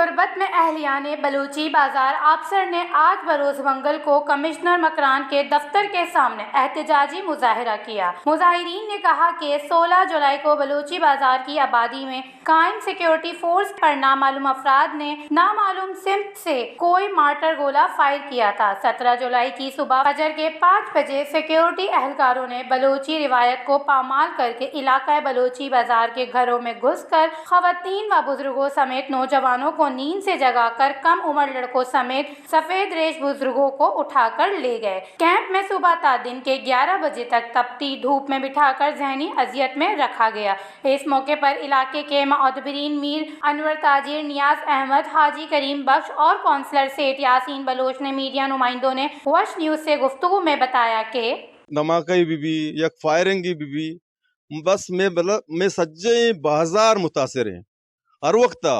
تربت میں اہلیان بلوچی بازار آپسر نے آج بروز منگل کو کمشنر مکران کے دفتر کے سامنے احتجاجی مظاہرہ کیا۔ مظاہرین نے کہا کہ سولہ جولائی کو بلوچی بازار کی آبادی میں قائم سیکیورٹی فورس پر نامعلوم افراد نے نامعلوم سمت سے کوئی مارٹر گولہ فائر کیا تھا۔ سترہ جولائی کی صبح فجر کے پانچ بجے سیکیورٹی اہلکاروں نے بلوچی روایت کو پامال کر کے علاقہ بلوچی بازار کے گھروں میں گھس کر خواتین و بزرگوں سمیت نوجوانوں کو نیند سے جگا کر کم عمر لڑکوں سمیت سفید ریش بزرگوں کو اٹھا کر لے گئے۔ کیمپ میں صبح تا دن کے گیارہ بجے تک تپتی دھوپ میں بٹھا کر ذہنی اذیت میں رکھا گیا۔ اس موقع پر علاقے کے معتبرین میر انور تاجر، نیاز احمد، حاجی کریم بخش اور کونسلر سیٹھ یاسین بلوچ نے میڈیا نمائندوں نے وش نیوز سے گفتگو میں بتایا کہ دھماکہ بہ بی، یک فائرنگ بہ بی، بس مئے بل-، مئے سجہیں بازار متاثر ایں۔ ہر وقت ء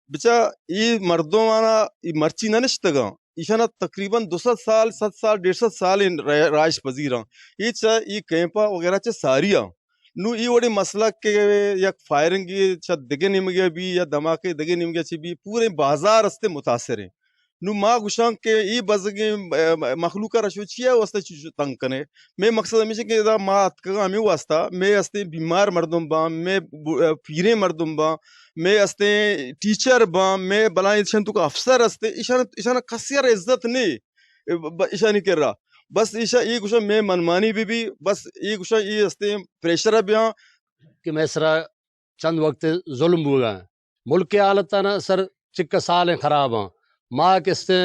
بچا اے مردم آنا اے مرچی نہ نشتگاں، ایشانا تقریباً دو سد سال، سد سال، ڈیڑھ سد سال ایں را-، رہائش پذیراں۔ اے چہ اے کیمپا وغیرہ چہ ساری آں۔ نوں اے وڑیں مسئلہ کہ یک فائرنگے چہ دگہ نیمگے بی یا دھماکے دگہ نیمگے چہ بی، پوریں بازار استے متاثر ایں۔ نوں ما گوشاں کہ اے بزگیں، م-، م-، مخلوق ء رشو چیا واسطہ چو تنگ کنے؟ مئے مقصد ہمیش کہ ادا ما اتکگاں ہمے واسطہ، مئے استیں بیمار مردم باں، مئے ب-، پیریں مردم باں، مئے استیں ٹیچر باں، مئے بلائیں ایشان توکا افسر استیں، ایشان، ایشان کسی ء را عزت نے، ب-، ایشانی کرا۔ بس ایشا اے گوشاں مئے منمانی بہ بی، بس اے گوشاں اے استیں پریشر ء بیاں۔ کہ مئے سرا چند وقت ظلم بوگا۔ ملک ء حالتانا سر چکہ سالیں خراباں۔ ما کہ استیں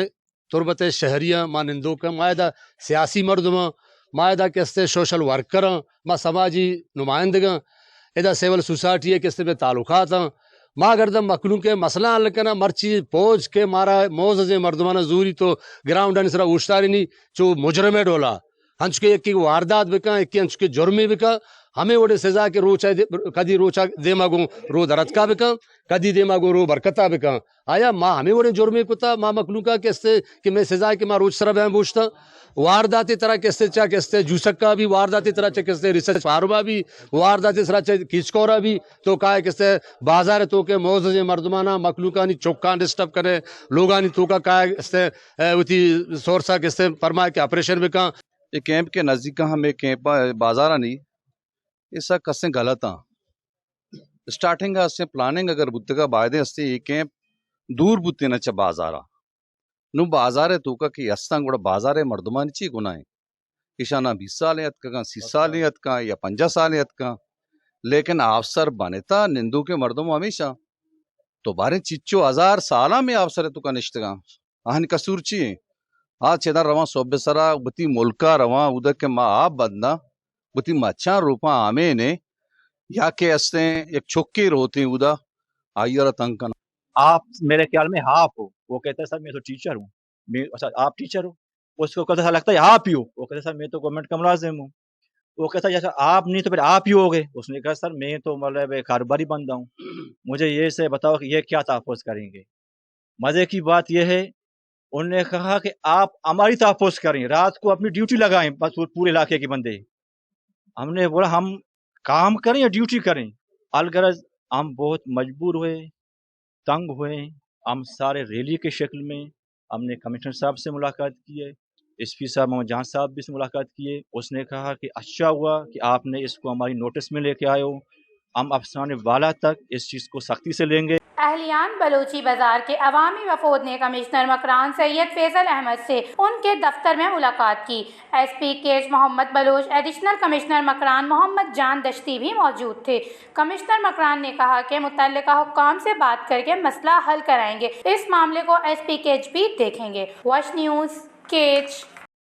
تربت ء شہریاں، ما نندوکاں، ما ادا سیاسی مردماں، ما ادا کہ استیں سوشل ورکراں، ما سماجی نمائندگاں، ادا سول سوسائٹی ء کہ استیں مئے تعلقاتاں۔ ما گردن مخلوق ء مسئلہ حل کناں، مرچی پوج کہ مارا موززیں مردمانا زوری تو گراؤنڈانی سرا اوشتارینی چو مجرم ء ڈولا۔ انچو کہ یکے واردات بکن، یکے انچو کہ جرمے بکن، ہمے وڑیں سزا کہ روچ ء دے-، کدی روچ ء دیما گوں رو درتکا بکن، کدی دیما گوں رو برکتا بکن۔ آیا ما ہمے وڑیں جرمے کتا، ما مخلوقا کہ استے کہ مئے سزا کہ ما روچ سرا بیاں بوشتاں؟ وارداتے ترا کہ استے چا کہ استے جوسکا بی، وارداتے ترا چا کہ استے ریسرچ فارما بی، وارداتے ترا چا کیچکورا بی، تو کائے کہ استے بازار توکے معززیں مردمانا، مخلوقانی چکاں ڈسٹرب کنے، لوگانی توکا کائے کہ استے اے، وتی سورسا کہ استے پرمائے کہ آپریشن بکن۔ اے کیمپ کہ نزیک ہمے کیمپ بازارانی، اے سک کسیں غلط آں۔ اسٹارٹنگ ء استیں پلاننگ اگر بوتگا بایدیں استیں اے کیمپ دور بوتیں نہ چہ بازارا۔ نوں بازار ء توکا کہ استاں گڑا بازار ء مردمانی چی گناہ ایں؟ ایشاناں بیست سالیں اتکگاں، سی سالیں اتکاں یا پنجاہ سالیں اتکاں، لیکن آفسر بنتا نندوکیں مردم ہمیشاں۔ تو باریں چچو ہزار سالاں مئے آفسر ء توکا نشتگاں۔ آہانی قصور چی ایں؟ آ چدا رواں صوبے سرا وتی ملکا رواں، اودا کہ ما آپ بدناں، وتی مچاں روپاں آمین ایں، یا کہ استیں یک چکے روتیں اودا، آئی ء را تنگ کناں۔ آپ میرے خیال میں آپ ہو، وہ کہتا ہے، سر، میں تو ٹیچر ہوں۔ میں، اچھا، آپ ٹیچر ہو؟ اس کو کہتا تھا، لگتا ہے آپ ہی ہو۔ وہ کہتا، سر، میں تو گورنمنٹ کا ملازم ہوں۔ وہ کہتا، جیسا آپ نہیں تو پھر آپ ہی ہو گئے۔ اس نے کہا، سر، میں تو مطلب ایک کاروباری بندہ ہوں، مجھے یہ سے بتاؤ کہ یہ کیا تحفظ کریں گے؟ مزے کی بات یہ ہے، انہوں نے کہا کہ آپ ہماری تحفظ کریں، رات کو اپنی ڈیوٹی لگائیں، بس وہ پورے علاقے کے بندے۔ ہم نے بولا، ہم کام کریں یا ڈیوٹی کریں؟ الغرض ہم بہت مجبور ہوئے، تنگ ہوئے، ہم سارے ریلی کے شکل میں ہم نے کمشنر صاحب سے ملاقات کی ہے، ایس پی صاحب محمد جان صاحب بھی سے ملاقات کی ہے۔ اس نے کہا کہ اچھا ہوا کہ آپ نے اس کو ہماری نوٹس میں لے کے آئے ہو، ہم افسران بالا تک اس چیز کو سختی سے لیں گے۔ اہلیان بلوچی بازار کے عوامی وفود نے کمشنر مکران سید فیصل احمد سے ان کے دفتر میں ملاقات کی۔ S P catch Muhammad Baloch, additional commissioner Makran محمد جان دشتی بھی موجود تھے۔ کمشنر مکران نے کہا کہ متعلقہ حکام سے بات کر کے مسئلہ حل کرائیں گے۔ اس معاملے کو ایس پی کیچ بھی دیکھیں گے۔ وش نیوز، کیچ۔